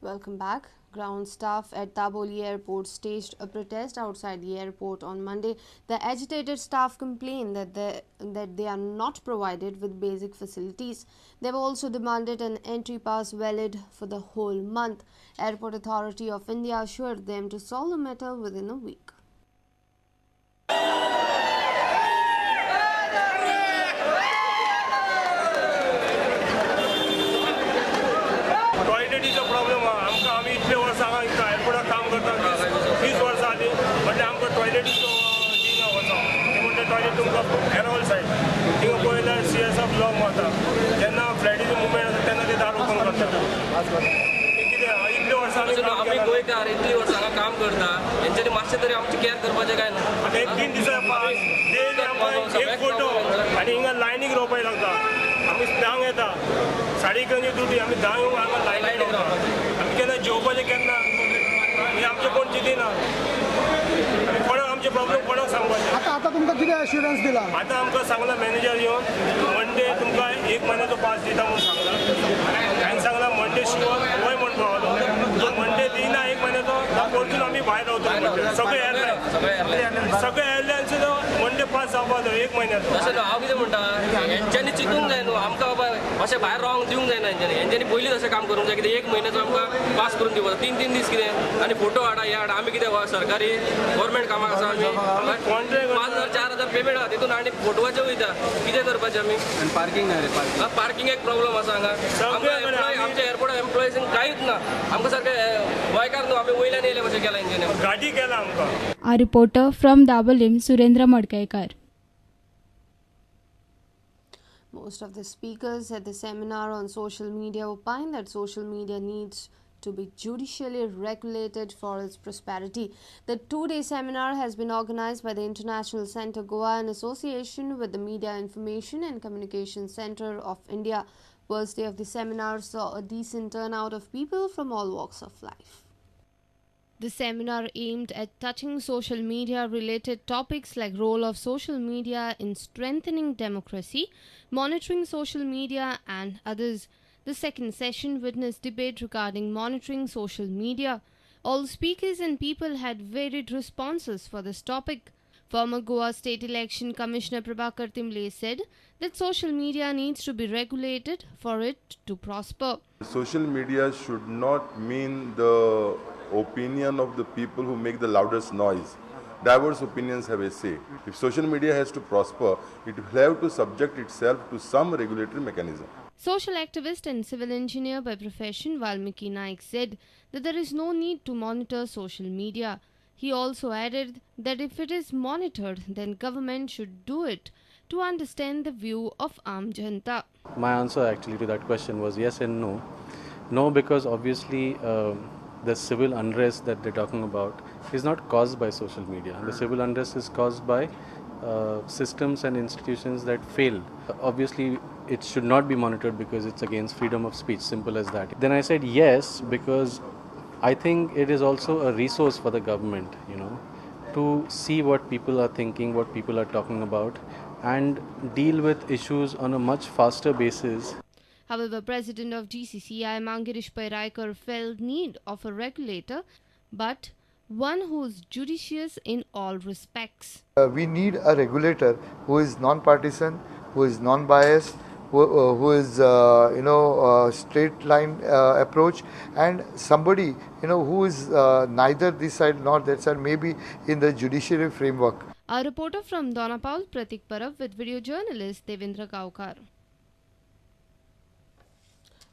Welcome back. Ground staff at Dabolim Airport staged a protest outside the airport on Monday. The agitated staff complained that they are not provided with basic facilities. They have also demanded an entry pass valid for the whole month. Airport Authority of India assured them to solve the matter within a week. टॉयलेटीचो problem आहा आमकां. आमी इतले वर्सां हांगा एअरपोर्टार काम करता, 20 वर्सां जालीं, म्हणल्यार आमकां टॉयलेटीचो दिना वचो. ते म्हणटा टॉयलेट तुमकां एरावल सायड थिंगा पळयल्यार CSF lock वता. जेन्ना फ्लायटीचो मुवमेंट आसा तेन्ना ते दार ओपन करता. कितें इतले वर्सां आमी गोंयकार इतली वर्सां हांगा काम करता, हेंच्यांनी मातशें तरी आमची केअर करपाचें काय ना. आतां एक 3 दिसां डेली आमकां एक फोटो आनी हिंगा लायनीक रावपाक लागता. आमी 10 येता, 11:30 ड्युटी, आमी 10 येवन हांगा लायनीक रावता. आमी केन्ना जेवपाचें केन्ना हें आमचें कोण चिंतिना. कोणाक आमचे प्रॉब्लम कोणाक सांगपाचें. आतां तुमकां कितें एश्युरन्स दिला? आतां आमकां सांगलां मॅनेजर येवन मंडे तुमकां 1 म्हयन्याचो पास दिता म्हूण सांगलां. हांवें सांगलां मंडे शुअर वय म्हूण पावलो. मंडे दिना 1 म्हयन्याचो परतून आमी भायर रावतले. सगळे एअरलायन्स, सगळे एअरलायन्स मंडे पास जावपाचो 1 म्हयन्याचो. तशें न्हू, हांव कितें म्हणटा, हेंच्यांनी चिंतूंक जाय न्हू आमकां बाबा अशें भायर रावंक दिवंक जायना. हेंच्यांनी पयलींच अशें काम करूंक जाय. कितें 1 म्हयन्याचो आमकां पास करून दिवपाचो, 3-3 दीस कितें आनी फोटो हाडा हे हाडा. आमी कितें सरकारी गव्हर्मेंट कामाक आसा आमी. 5,000 4,000 पेमेंट आहा तितून आनी फोटवाचे वयता. कितें करपाचें आमी? पार्किंग ना रे, पार्किंग एक प्रॉब्लम आसा हांगा. आमच्या एअरपोर्टार एम्प्लॉइज कांयच ना. आमकां सारकें गोंयकार न्हू आमी, वयल्यान येयले कशें केलां हेंच्यांनी, गाडी केला आमकां. A reporter from Dabolim, Surendra Madkaikar. Most of the speakers at the seminar on social media opined that social media needs to be judicially regulated for its prosperity. The 2-day seminar has been organized by the International Center Goa in association with the Media Information and Communication Center of India. First day of the seminar saw a decent turnout of people from all walks of life. The seminar aimed at touching social media related topics like role of social media in strengthening democracy, monitoring social media and others. The second session witnessed debate regarding monitoring social media. All speakers and people had varied responses for this topic. Former Goa State Election Commissioner Prabhakar Timle said that social media needs to be regulated for it to prosper. Social media should not mean the opinion of the people who make the loudest noise. Diverse opinions have a say. If social media has to prosper, it will have to subject itself to some regulatory mechanism. Social activist and civil engineer by profession Valmiki Naik said that there is no need to monitor social media. He also added that if it is monitored, then government should do it to understand the view of Aam Janta. My answer actually to that question was yes and no. No, because obviously the civil unrest that they're talking about is not caused by social media. The civil unrest is caused by systems and institutions that fail. Obviously, it should not be monitored because it's against freedom of speech, simple as that. Then I said yes, because I think it is also a resource for the government, you know, to see what people are thinking, what people are talking about, and deal with issues on a much faster basis. However, President of GCCI Mangirish Pairaikar felt need of a regulator, but one who is judicious in all respects. We need a regulator who is non-partisan, who is non-biased, who is straight line approach, and somebody who is neither this side nor that side, maybe in the judiciary framework. A reporter from Donapaul, Pratik Parab, with video journalist Devendra Gaukar.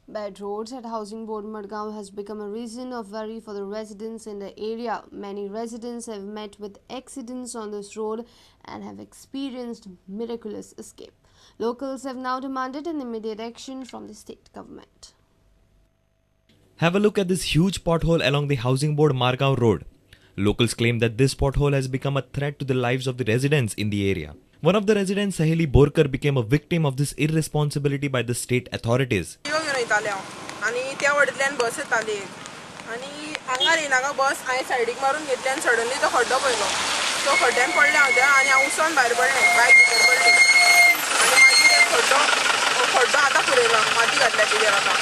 Bad roads at Housing Board Madgaon has become a reason of worry for the residents in the area. Many residents have met with accidents on this road and have experienced miraculous escape. Locals have now demanded an immediate action from the state government. Have a look at this huge pothole along the Housing Board Margao Road. Locals claim that this pothole has become a threat to the lives of the residents in the area. One of the residents, Saheli Borkar, became a victim of this irresponsibility by the state authorities. आनी त्या वटेंतल्यान बस येताली आनी हांगा येयना बस हांवें सायडीक मारून घेतली आनी सडनली तो खड्डो पळयलो, तो खड्ड्यान पडलें हांव त्या आनी हांव उसोन भायर पडलें, बायक भितर पडली आनी मागीर खड्डो खड्डो आतां पुरयलो, माती घातल्या तेजेर आतां.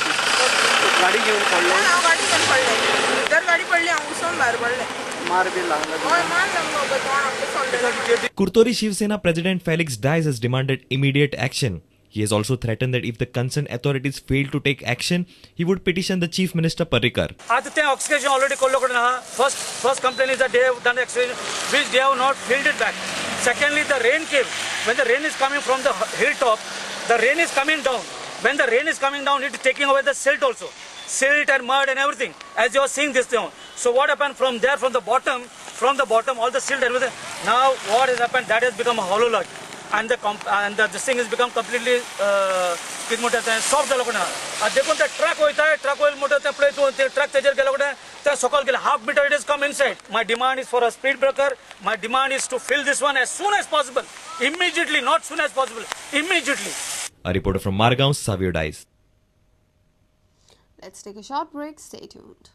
गाडी घेवन पडले? हांव गाडी घेवन पडलें, भितर गाडी पडली, हांव उसोन भायर पडलें. मार बी लागला? हय, मार लागलो, तोंड आमचें सोडलें. Curtorim Shiv Sena President Felix Dias has demanded immediate action. He has also threatened that if the concerned authorities fail to take action, he would petition the Chief Minister Parrikar. आतां तें एक्सकेशन ऑलरेडी कोल्लो कडेन आहा. First complaint is that they have done excavation which they have not filled it back. Secondly, the rain came. When the rain is coming from the hilltop, the rain is coming down. When the rain is coming down, it is taking away the silt also. Silt and mud and everything, as you are seeing this thing. So what happened from there, from the bottom, all the silt and everything. Now what has happened, that has become a hollow log. And this thing has become completely कितें म्हणटा तें soft जालो कोणा. आतां देखून ते truck वयता, truck वयल म्हणटा तें पळय तूं, ते ट्रक तेजेर गेलो कोणा, ते सकयल गेले half meter it is come inside. My demand is for a speed breaker. My demand is to fill this one as soon as possible. Immediately, not soon as possible, immediately. A reporter from Margao, Savio Dias. Let's take a short break. Stay tuned.